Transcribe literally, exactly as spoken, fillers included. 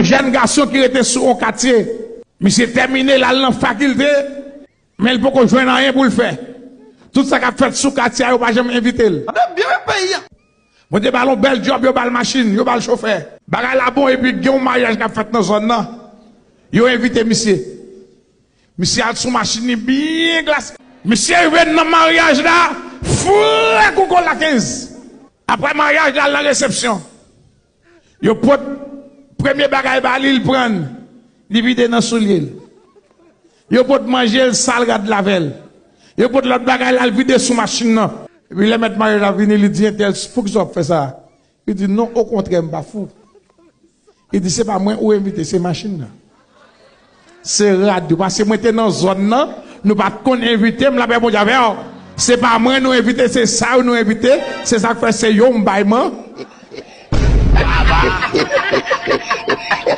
Jèn gason ki rete sou yon katye, misye tèmine, l al nan fakilte, men l poko jwenn anyen pou l fè. Tout sa k ap fèt sou katye a, yo pa janm envite l. Tande byen wi peyi a. Bondye ba l yon bèl djòb, yo ba l machin, yo ba l chofè. Bagay la bon, epi gen yon maryaj k ap fèt nan zòn nan. Yo envite misye. Misye al sou machin li byen glase. Misye rive nan maryaj la, frè koukou la kenz. Apre maryaj la, al nan resepsyon. Yo pot premye bagay ba li, l pran l. Li vide nan soulye l. Yo pot manje, l sal rad l avè l. Yo pot lòt bagay la, l vide sou machin nan. Epi lè mèt maryaj la vini, li di entèl, poukisa w ap fè sa? Li di non, okontrè, m pa fou. Li di se pa mwen ou envite, se machin nan. Se rad yo, paske mwen te nan zòn nan, nou pa t konn envite m, lapè Bondye avè w. Se pa mwen nou envite, se sa yo nou envite, se sa k fè se yo m bay man.